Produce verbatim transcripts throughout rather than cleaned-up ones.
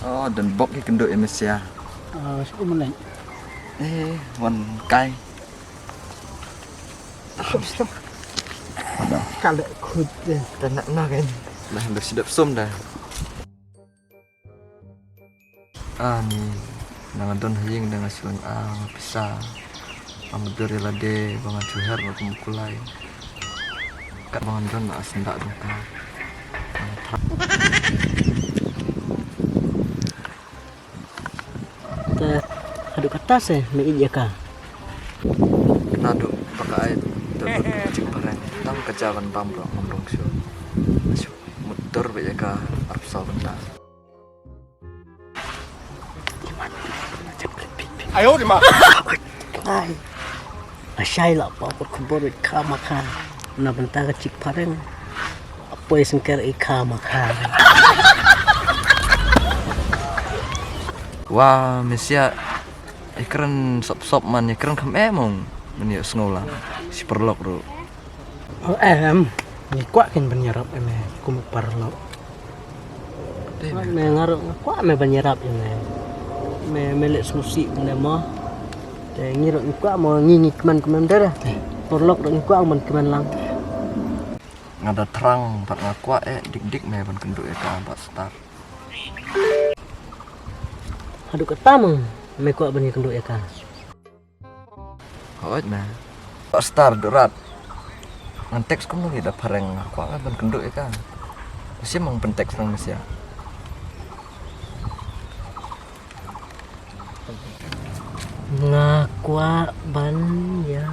Oh, don bok ki kynduh ïa Mesia. Ah, shu mleng. Eh, wan kai. Stop, stop. Kale khut de. Tanak na kan. Lah, dah sidap som dah. Ani, nang don ha ïing dang asyik ah pisa. Am dur ila de bang chuher na kum kulai. Kat bang don as ndak dong ka. Te haduh kata se me ïa ka. Naduh baka ai te bud ka chik pareng tang ka jawan bam ro ngam dong shu. Shu mutur be ïa ka arpsau benda. Ayo di ma. Ai. Ashai la pa por kubur ka ma ka. Na benta ka chik pareng. Apoy sengker i ka ma ka. Wa Mesia ikren sop sop man ikren kam emong. Meni sngola si perlok ru. Oh, em, ngi kwah kin ban ïarap em, eh, kum paralok. Te me nga ruh nga kwah me ban ïarap em, eh. Me, me leh sngewsih ne mo. Te ngi ruh ngi kwah mo ngi ngi kmen kmen dara. Paralok ruh ngi kwah ban kmen lang. Nga da thrang pat nga kwah eh dik dik me ban kynduh ïa ka ba start. Haduh kata mo me kwah ban ïa kynduh ïa ka. Hooid me. Star durat. Ngan text kumno ki da phareng nga kwah nga ban kynduh ïa ka. Sim mang pyntext nang Mesia. Nga kwah ban ïa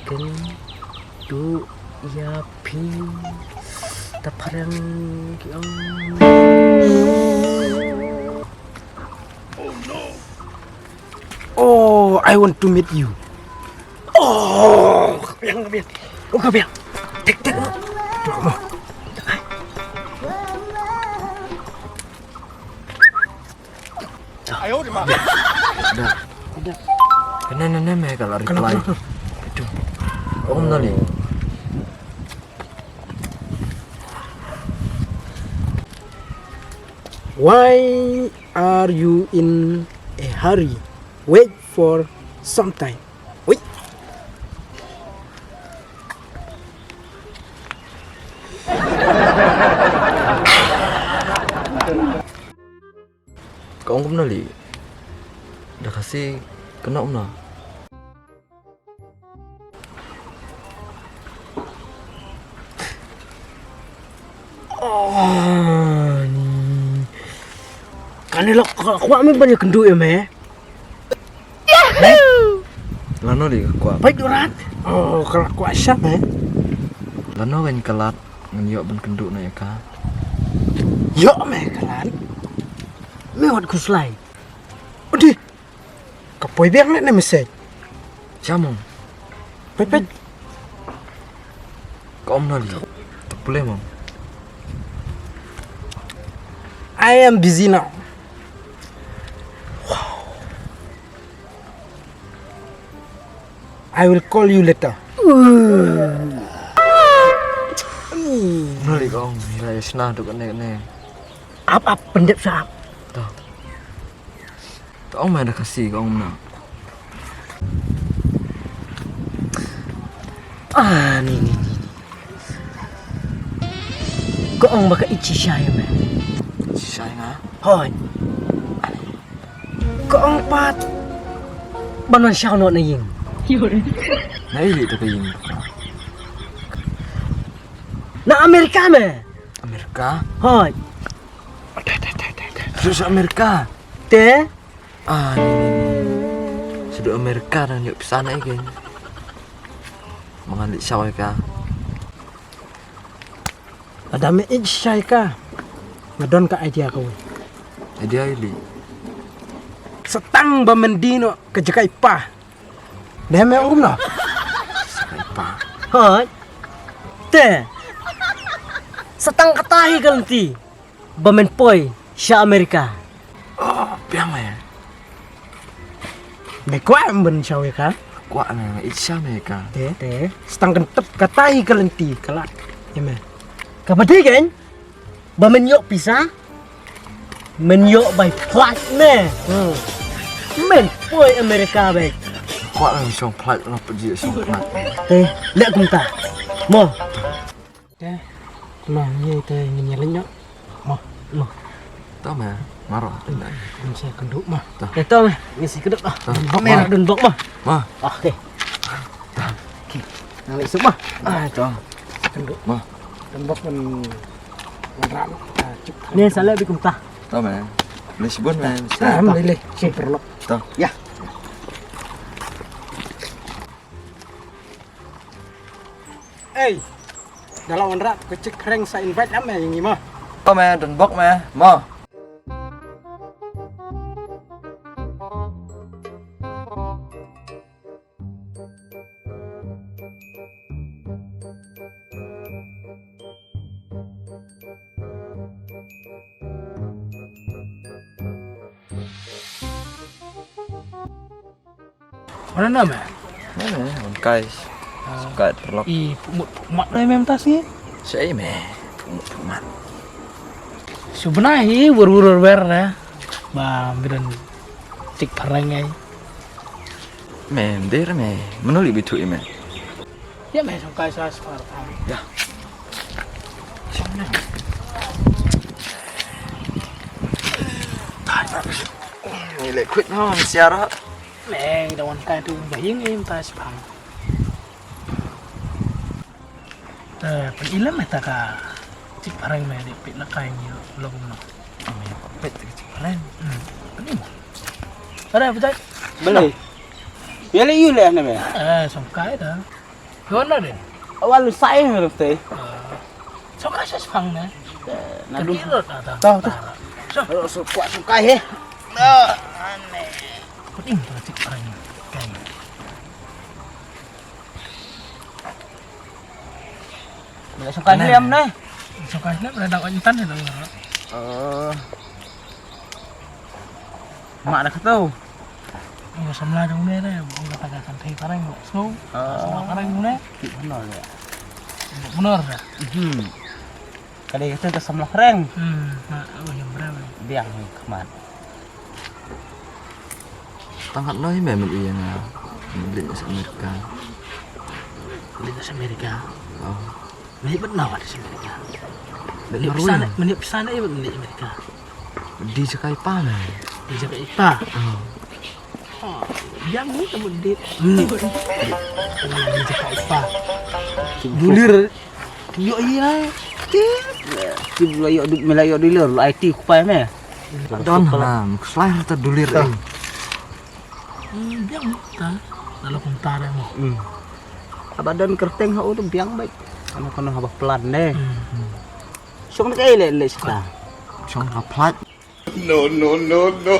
kynduh ïa phi. Ta phareng ki ong. Oh, I want to meet you. Oh, ka biang, ka biang. Oh, ka biang. Tek, tek. Ayo, di ma. Dah. Dah. Kena, kena, me, kalau reply. Itu. Om nali. Why are you in a hurry? Wait for some time. Wait. Ka ong kumno li? Da Khasi kynnoh kumno? Oh, ni. Kane la kwah me ban ïa kynduh ïa me. Lano li ka kwah? Bai durat. Oh, ka la kwah sha me. Lano kan ka lad ngan ïoh ban kynduh na ïa ka. Ïoh me ka lad. Me wat khuslai. Odi. Ka poi biang ne message. Sha mo. Peit peit. Ka ong na li. Ta pule mo. I am busy now. Wow. I will call you later. Na li ka ong, ila ïa shna tu kane kane. Ap ap pyndep sha ap. To. To ong ma da Khasi ka ong na. Ah, ni ni ni. Ka ong ba ka ïeit shisha ïa me. Shisha ïa nga? Hooid. Ka ong pat ban wan shaw noh na ïing. Na ïa lei to ka ïing? Na Amerika me. Amerika? Hooid. Te te te te te. Shu sha Amerika. Te? Ah, ni ni ni. Shu Amerika dang ïoh pisa na ïa ka. Ma ngan leit shaw ïa ka. Lada me ïeit shisha ïa ka, nga don ka idea kawei. Idea ïa lei? Sa tang ba men die noh ka jaka i pa. Dei me ong kumno? Jaka i pa. Hooid. Te. Sa tang kata hi ka lynti ba men poi sha Amerika. Oh, biang me. Me kwah em ban shaw ïa ka? Kwah me, me ïeit shisha me ïa ka. Te, te. Sa tang kynthep kata hi ka lynti ka lad. Ïa me. Kaba dei kein ba men ïoh pisa. Men ïoh bai flight ne. Hmm. Men poi America bai. Kwah lang shong flight, lah pergi shong flight. Te, leh kumta. Mo. Te, ma, ngi te ngin ïa leit noh. Mo. Mo. To ma, maro. Ngin sa kynduh ma. To. Te to ma, ngin sa kynduh. To. Don bok ma, don bok ma. Ma. Okay. Okay. Nang leit suk ma. Ah, to. Kynduh. Ma. Don bok man. Wan rah ma. Ah, cuk. Ni sa leh bi kumta. To ma. Leit shibun ma. Ah, leit, leit. Super lok. To. Ïa. Ei. Da la wanrah ka chick phareng sa invite ïa me ïa ngi mo. To me, don bok me mo. Wan na me? Wan na me, wan kai. Suka terlok. I pumut pumat na me tas ni. Sai me, pumut pumat. Subna hi wur wur wer na. Ba bidan tik parang ai. Me, der me, menuli bitu i me. Ïa me, song kai sa spar. Ïa. Ni le kwit no, siara. Me, da wan kai tu bahing im ta spang. Eh, pen ilam ta ka chick phareng me di pit la kai ni long no. Me, pit ka chick phareng. Hmm. Ni mo. Ada apa tai? Beli. Ïa le yu le na me. Eh, song kai da. Hon na de. Awal sai me rute. Song kai sa spang na. Na du. Tahu tu. So. So kuat song kai he. Ane. Kuning tu chick phareng. Kai. Song kai liam ne. Song kai liam, dah dak intan ne. Oh. Mak dah kata. Oh, samla jong ne deh, oh, kata kan thei pareng, so. Oh. Samla pareng ne. Ki benar ya. Benar dah. Hmm. Kali kata tu samla pareng. Hmm. Mak, oh, yang berapa? Biang ni kemat. Tang katno hi me, men ïa nga. Blit na Amerika. Blit na Amerika. Oh. Blit bad nawa na Amerika? Blit na ruin. Men ïa pisa na ïa blit Amerika. Di jakai pa me. Di jakai pa. Oh. Oh, yang ni kamu di. Hmm. Di jakai pa. Dulir. Ïoh ïa. Ti. Ti la ïoh du, me la ïoh dulir, la ai ti ku pai me. Don ha, slai ta dulir. Hmm, biang ta. Lalu kumta deh mo. Hmm. Haba don kyrteng ha u tu biang bait. Kano kano haba plan deh. Hmm. Shong deh le le sta. Shong ha plat. No, no, no, no.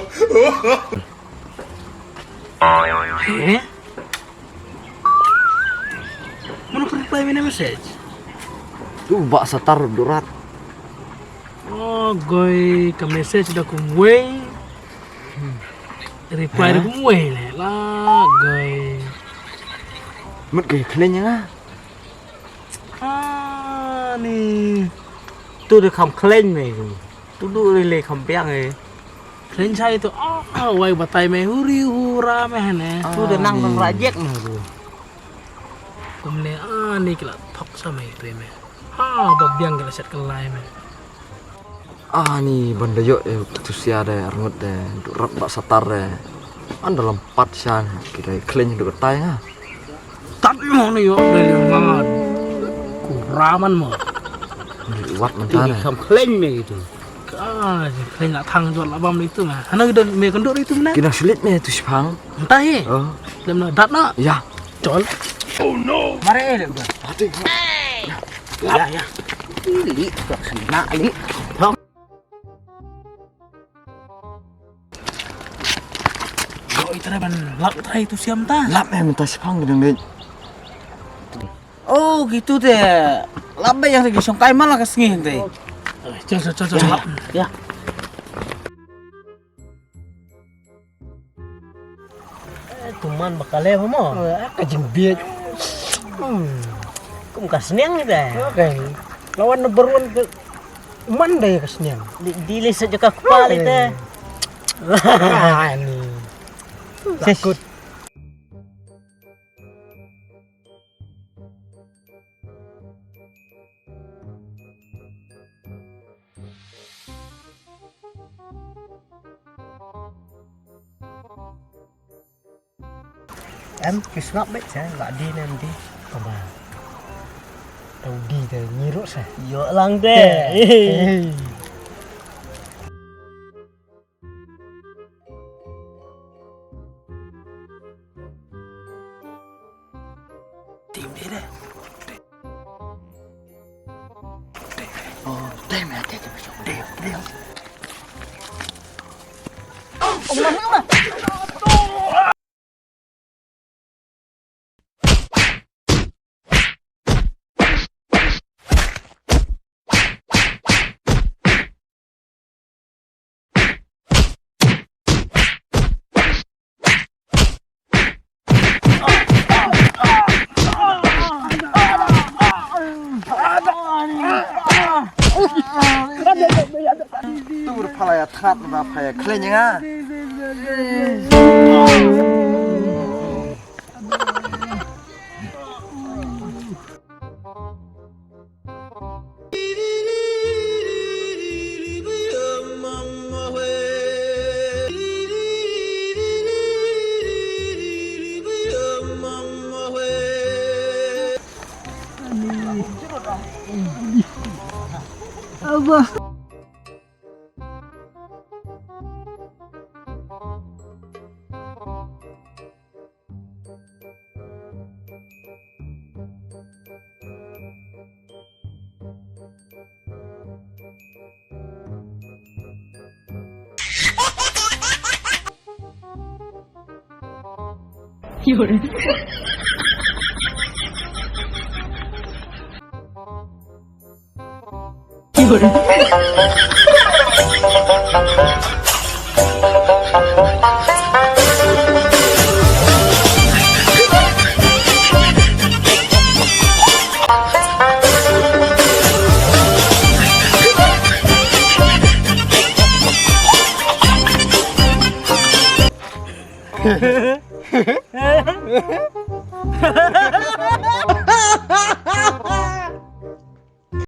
Eh? Mano ka reply me na message? Tu ba satar durat. Oh, goi ka message da kumwei. Reply da kumwei le la goi. Mut ka khleng nga. Ah, ni. Tu da kham khleng me tu. Tu du ri le kham biang e. Khleng chai tu, ah, ah, wai batai me huri hura me hane. Tu da nang nang rajek me tu. Kumne, ah, ni kila thok sa me tu me. Ha, ba biang kila set kelai me. Ah, ni ban da ïoh e tu sia de arngut de du rap ba satar de. An da lam pat sha ki de khleng du batai nga. Tat mo ne ïoh de ma. Ku raman mo. Wat man ta ne. Kam khleng me itu. Ka khleng la thang jot la bam itu ma. Hana don me kondor itu ma. Kina sulit me tu sipang. Entah he. Oh. Lem na dat na. Ya. Chol. Oh no. Mare le. Hati. Ya ya. Li ka sina li. Thong. Yo, i trai ban lap trai tu siam ta. Lap em ta sipang gdeng dei. Oh, gitu te. Lap be yang lagi song kai malah ka sngi te. Chol chol chol chol. Ya. Eh, tu man ba ka leh mo. Eh, ka jingbiet. Hmm. Kum ka sniang ni te. Okay. Lawan number one ke. Mandai ka sniang. Di, di lei sa jaka kpa lei te. Ani. Sis. Takut. Em, ki sngap beit sa, la di ne em di. Tama. Tau di te ngi ruh sa. Ïoh lang te. Hey. Tim dia dah. Oh, tim ya, tim, tim, tim, tim. Tur phalaya that na phalaya khlenya nga.